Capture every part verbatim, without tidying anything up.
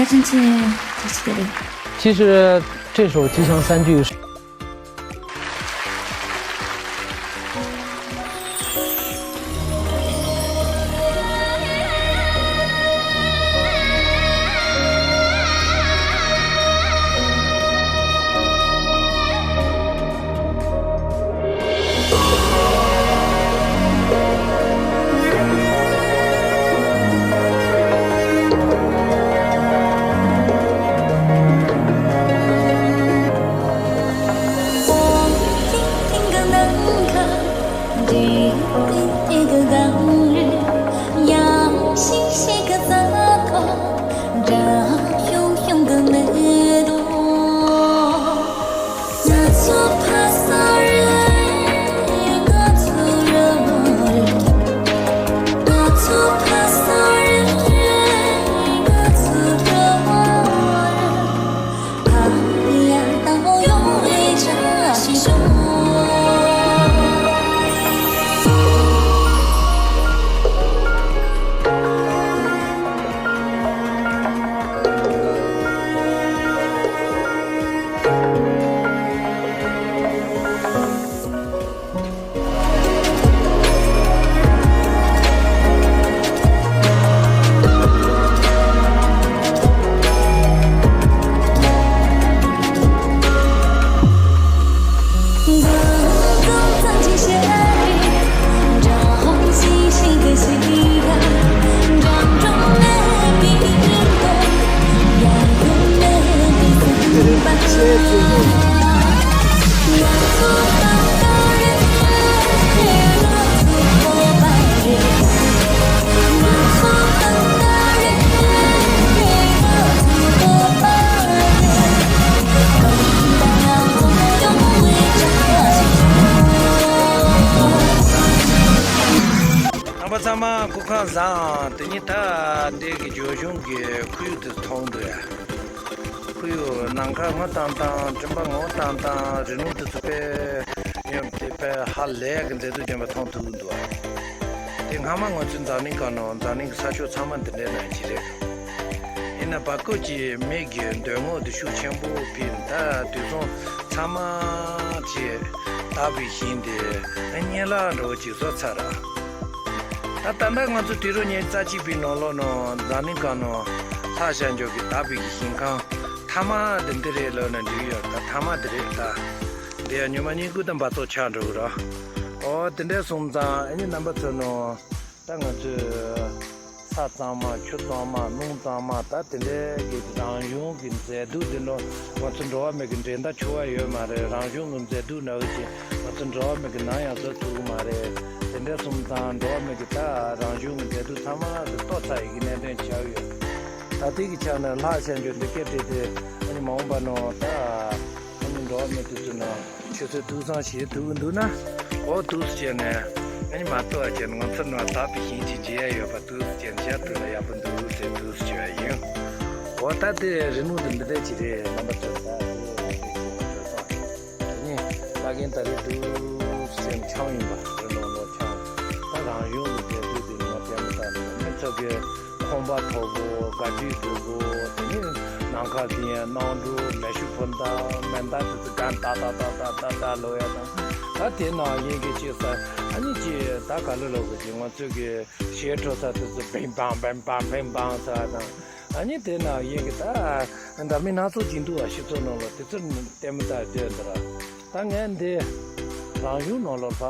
真是，这是个人。其实这首《吉祥三句》是 རྣམ་པ་ཚང་མ་སྐུ་ཁམས་བཟང་། དེ་ཉིད་ད་འདི་གི་ཇོ་གཞུང་གི་ཁོར་ཡུག་དེ་མཐོང་འདུག་ཡ། ཁོར་ཡུག་ནམ་མཁའ་ངོ་བཏང་བཏང་། སྤྲིན་པ་ངོ་བཏང་བཏང་། རི་ལུང་དེ་ཚོ་དཔེ་ཡོད་དེ། དཔེ་ཧ་ལས་ཀྱི་མཛེས་སྡུག་ལྡན་པ་མཐོང་ཐུབ་འདུག་ཨ། དེ་སྔ་མ་ང་ཚོའི་འཛམ་གླིང་སྒང་ནང་འཛམ་གླིང་གི་ས་ཕྱོགས་ཚང་མ་འདི་འདྲའི་ནང་ཅིག་རེད། ཡིན་ན་བར་སྐབས་ཀྱི་མི་གི་འདོད་རྔོག་དེ་ཤུགས་ཆེན་པོ་ཕིན། ད་དུས་སང་ཚང་མ་ཅིག་དག་པའི་ཞིང་དེ་གཉན་ལ་འགྲོ་ཅིག་བཟོ་ཚར་ར། ད་ད་ལྟ་ང་ཚོ་དུས་རབས་ཉི་ཤུ་རྩ་གཅིག་པའི་ནང་ལོགས་ནང་འཛམ་གླིང་སྒང་ནང་ལྷ་ཞལ་འཇོག་གི་དག་པའི་ཞིང་ཁམས་མཐའ་མ་དེ་འདི་རེད་ལབ་ན་འགྲིག་ཡོད། ད་མཐའ་མ་དེ་རེད། ད་འདི་ཡང་ཉི་མ་གཉིས་དགུ་དང་འབག་བཙོག་ཆགས་འགྲོ་གི་ར། ཨོ་དེ་འདྲ་སོང་ཙང་ཨ་ནི་རྣམ་པ་ཚོ་ནང་ད་ང་ཚོས་ས་གཙང་མ་ཆུ་གཙང་མ་རླུང་གཙང་མ་ད་དེ་འདྲའི་གི་རང་བྱུང་གི་མཛེས་སྡུག་འདི་ནང་ང་ཚོ་འགྲོ་བ་མི་གི་འགྲན་ཟླ་ཆེ་བ་ཡོད་མ་རེད། རང་བྱུང་གི་མཛེས་སྡུག་ནང་བཞིན་ང་ཚོ་འགྲོ་བ་མི་གི་ནམ་ཡང་བཟོ་ཐུབ་ཀྱི་མ་རེད། དེ་འདྲ་སོང་ཙང་འགྲོ་བ་མི་གི་ད་རང་བྱུང་གི་མཛེས་སྡུག་ཚང་མ་གི་རྟོགས་ཚར་ཡི་གི་གནད་དོན་ཆགས་ཡོད། ད་ལྟའི་གི་ཆ་ནས་ལྷ་ཞལ་འཇོག་འདི་སྐད་བྲིས་ཏེ་ཨ་ནི་མ་འོངས་པ་ནང་ད་ཨ་ནི་འགྲོ་བ་མི་དེ་ཚོ་ནང་ཆུ་ཚོད་ཐུགས་བསམ་བཞེས་ཐུབ་ཀྱི་འདུག་ན། ཨོ་འདུག་སེ་བྱས་ནས་ཨ་ནི་མ་གཏོགས་བྱས་ནས་ང་ཚོ་ནང་དག་པའི་ཞིང་ཅིག་མཇལ་ཡ་ཡོད་པ་འདུག་སེ་བྱས་ནས་མཇལ་ཐུབ་ན་ཡག་པོ་འདུག་ཟེར་འདུག་སེ་བྱས་པ་ཡིན། ཨོ་ད་དེ་རི་ནུ་དེ་འདི་འདྲ་ཅིག་རེད། རྣམ་པ་ཚོ་ད་དེ་ང་ཚོའི་ཞིང་ཁམས་འགྲོ་སོང་། དེ་ནས་བླ་རྒན་ད་རེས་འདུག་སེ་བྱས་ནས་འཆམ་ཡིན་པ་རི་ནོ་ནོ་འཆམ། ད་རང་བྱུང་གི་མཛེས་སྡུག་དེ་ནི་ང་བསྟན་པ་ད་ནི་མི་ཚོ་གི་ཁང་པ་མཐོ་པོ་དགའ་སྡུག་སྡུག་པོ། དེ་ནས་ནམ་མཁའ་དེ་ཡང་གནམ་གྲུ་མེ་ཤུགས་འཕུར་མདའ་མེ་མདའ་དེ་ཚོ་གན་ཏག་ཏག་ཏག་ཏག་ཏག་ཏག་ལོག་ཡ་དང་། ད་དེ་ནང་བཞིན་གྱི་ཅིག་ས་ཨ་ནི་ཅིག་ད་ག་ལེར་ལོག་གི་ཅིག་ང་ཚོ་གི་གཞས་འཁྲོལ་ས་དེ་ཚོ་བིང་བང་བིང་བང་བིང་བང་ས་དང་། ཨ་ནི་དེ་ནང་བཞིན་གྱི་ད་འདྲ་མིན་སྣ་ཚོགས་ཅིག་འདུག་བ། སྤྱི་ཚོགས་ནང་ལ་དེ་ཚོ་ལྟད་མོ་ལྟ་སྡོད་འདུག་ར། ད་ངས་འདི་རང་བྱུང་ནང་ལོགས་ལ་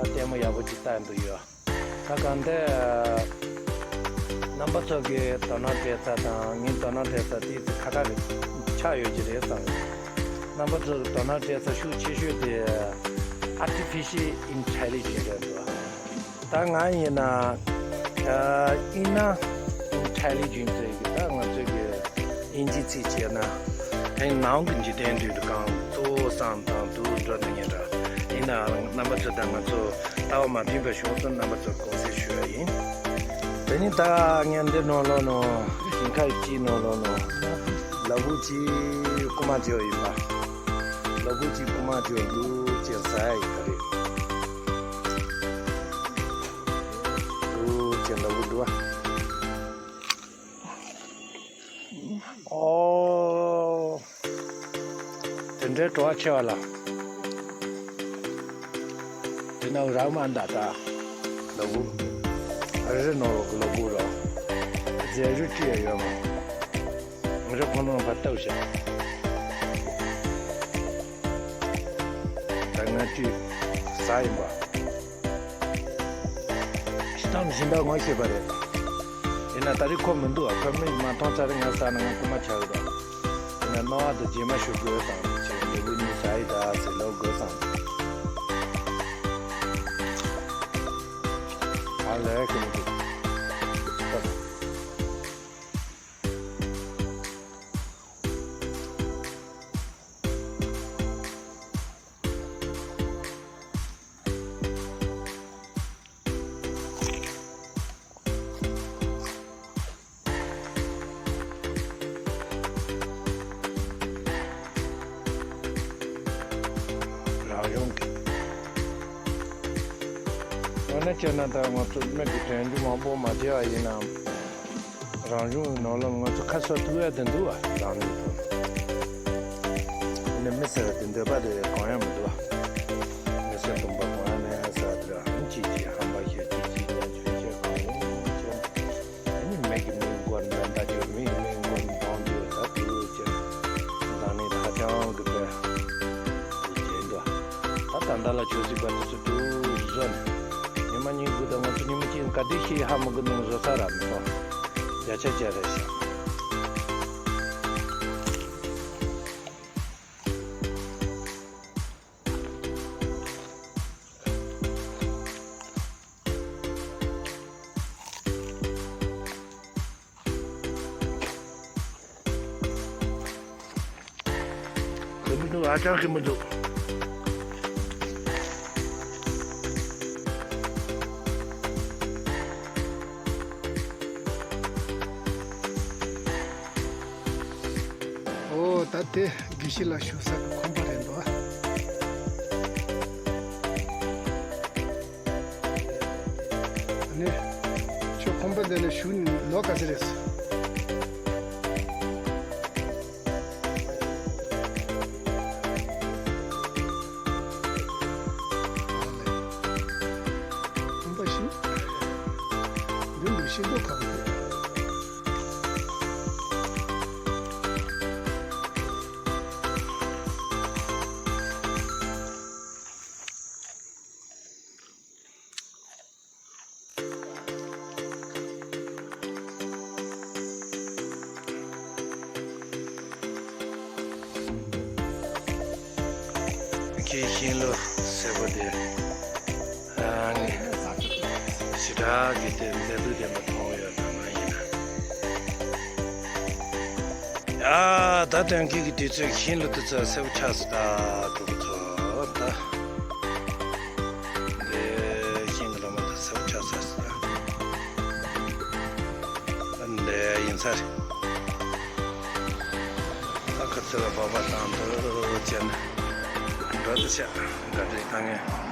ལྟད་མོ་ཡག་པོ་ཅིག་ལྟ་འདུག་ཡོད། ད་གང་ལྟར་རྣམ་པ་ཚོ་གིས་དོ་སྣང་སྤྲད་ས་དང་ངས་དོ་སྣང་སྤྲད་ས་དེ་ཚོ་ཁ་ཁ་རེ་ཆགས་ཡོད་ཀྱི་རེད་བསམ། རྣམ་པ་ཚོ་གིས་དོ་སྣང་སྤྲད་ས་ཤུགས་ཆེ་ཤོས་དེ་Artificial Intelligence་རེད་འདུག་ད་ང་ཡིན་ན་ཨ་inner intelligence་ཟེར་གི་ད་ང་ཚོ་གི་དབྱིན་ཇི་ཚིག་བྱས་ན་ཨེ་ནང་གི་འཇིག་རྟེན་དུས་དུ་གང་གཙོ་བོ་བསམ་དང་དུ་འགྲོ་འདི་ཉིད་འདྲ། ཡིན་ནའང་རྣམ་པ་ཚོ་དང་ང་ཚོ་ལྟ་བ་མ་མཐུན་པ་བྱུང་སོང་། རྣམ་པ་ཚོ་དགོངས་སེལ་ཞུ་བ་ཡིན། དེ་ནི་ད་ངས་འདི་ནང་ལོགས་ནང་ཞིང་ཁ་ཡི་དཀྱིལ་ནང་ལོགས་ནང་ལ་ཕུག་ཅིག་རྐུ་མ་བྱས་ཡིན་པ། ལ་ཕུག་ཅིག་རྐུ་མ་བྱས་འདུག་ཅེས་ཟ་ཡ་ཡིན་པ་རེད། འདུག་ཅེས་ལ་ཕུག་འདུག་བ། འདྲའི་བྲོ་བ་ཆེ་བ་ལ། དེ་ན་རག་མ་འདའ་ད། ལ་བུ། རི་ནོར་གི་ལ་བུ་ར། རྫས་རི་ཅི་ཡ་ཡོད་མ། རི་ཁོ་ནོར་ཕར་བཏབ་བྱ། ད་ང་ཅི། ཟ་ཡིན་པ། སྟངས་བཞིན་པ་ངོ་ཤེས་པ་རེད། ཡིན་ན་ད་རེས་ཁོ་མི་འདུག་ཨ། ཁོ་མིག་མ་མཐོང་ཚར་ང་ཟ་ན་ང་རྐུ་མ་ཆགས་ཡོད་ར། ཡིན་ན་རྣ་བ་དང་རྗེས་མ་ཞུ་དགོས་དང་ཅེས་ལུ་གུ་གཉིས་ཟ་ཡི་ད་ཟེར་ལོ་དགོས་སམ། ཨ་ལས་ཀྱི་མི་འདུག་རང་བྱུང་གི། དངོས་གནས་བྱས་ན་ད་ང་ཚོ་མི་གི་དོན་རྒྱུ་མང་པོ་མ་བྱས་པ་ཡིན་ནའང་། རང་བྱུང་གི་ནོར་ལམ་ང་ཚོ་ཁ་གསོ་ཐུབ་ཡ་དེ་འདུག་བ་རང་ཉིད་དུ། ཨ་ནི་མི་ཟེར་བ་དེ་འདོད་པ་དེ་གང་ཡང་མི་འདུག་བ། མི་ཟེར་སྟོང་པ་གང་ཡང་མེད་ཟེར་བ་དེ་ར་ཨ་ནི་ཅིག་ཅིག་ཧམ་པ་བཤད་ཅིག་ཅིག་ཉན་ཆོས་བཤད་གང་ཡང་བྱས། ཨ་ནི་མི་གི་མིང་མགོ་ནས་ད་ཅོ་མི་གི་མིང་མགོ་ནས་འདོན་རྒྱུ་ད་དུ་ཅེ། མདང་ནི་ད་ཅང་གི་པའི་རྗེས་འགྲོ། ད་ད་ད་ལ་ཆོས་སྲིད་པ་དེ་ཚོ་དུ་བཟོ་ནས། ཉི་མ་གཉིས་དགུ་དང་ང་ཚོ་ཉི་མ་གཅིག་ག་དུས་ཤི་ཧ་མི་གི་ནང་བཟོ་ས་ར་མི་གོ། བརྒྱ་ཆ་བརྒྱ་རེད་ཤག་འདི་མི་འདུག་ཨ་ཅག་གི་མི་འདུག་ཨོ་ད་དེ་དགེ་བཤེས་ལགས་བཞུགས་ས་གི་ཁང་པ་རེད་འདུག་ཨ། ཨ་ནི། ཁྱོད་ཁང་པ་འདི་ལ་བཞུགས་ནས་ལོ་ག་ཚོད་རེད། ཁང་པ་ཞིག་འདི་འདུག་ཤིང་ཏོག་ཁ་པོ་རེད། ཁྱེད་ཤིང་ལོ་སེར་པོ་དེ། ཨ་ནི། ཞེ་དྲག་གི་དེ་མཛེས་སྡུག་ལྡན་པ་མཐོང་ཡོད་ན་མ་ཡིན་ན། ཨ་ད་དོན་གྱི་གི་དུས་ཚོད་ཤིང་ལོ་དུས་ཚོད་སེར་པོ་ཆགས་སུ་ད་འགྲོ་གི་ཚོ་ད། འདི་ཤིང་གི་ལོ་མ་དང་སེར་པོ་ཆགས་ས་ཟེར། འདི་ཡིན་ས་རེད། ད་ཁ་ཚིག་ལ་བབ་པ་དང་དུ་བྱས་ན་འགྲོ་དུ་ཆ་འགྲ་སྒྲིག་བཏང་ངེས།